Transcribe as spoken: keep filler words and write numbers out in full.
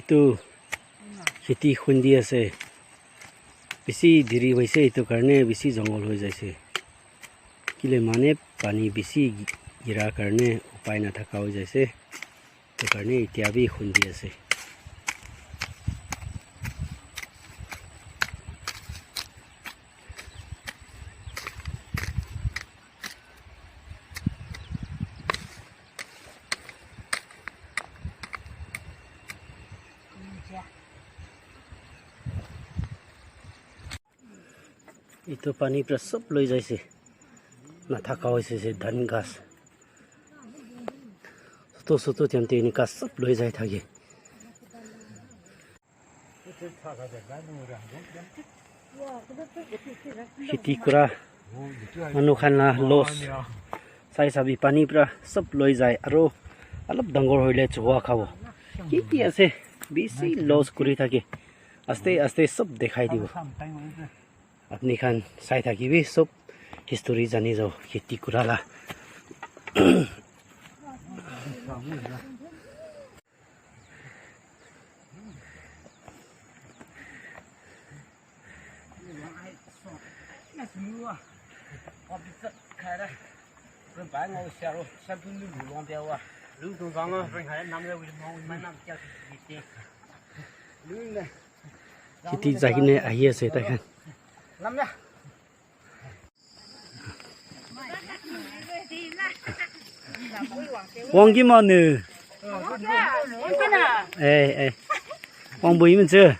Tu kheti khundi ase. Bishi deri hoise, etu karne bishi jungle hoi jaise. Kile mane pani bishi gi-, gira karne upai nathaka hoi jaise. Etu karne etia bi khundi ase. Etu pani pura sob loi jaise. Nathaka hoise se dhan ghas. Soto soto time te enika sob loi jai thake. Kheti kura manu khan la loss. Sai sabi pani pura sob loi jai aro olop dangor hoile chuwa khabo. Ki ki ase bishi loss kuri thake. Aste aste sob dekhai dibo. Apni khan sai thakibi sob history jani jabo kheti kura la. Kheti jai kene ahi ase tai khan. Wang ki manu. Eh, eh. Wang bui min che.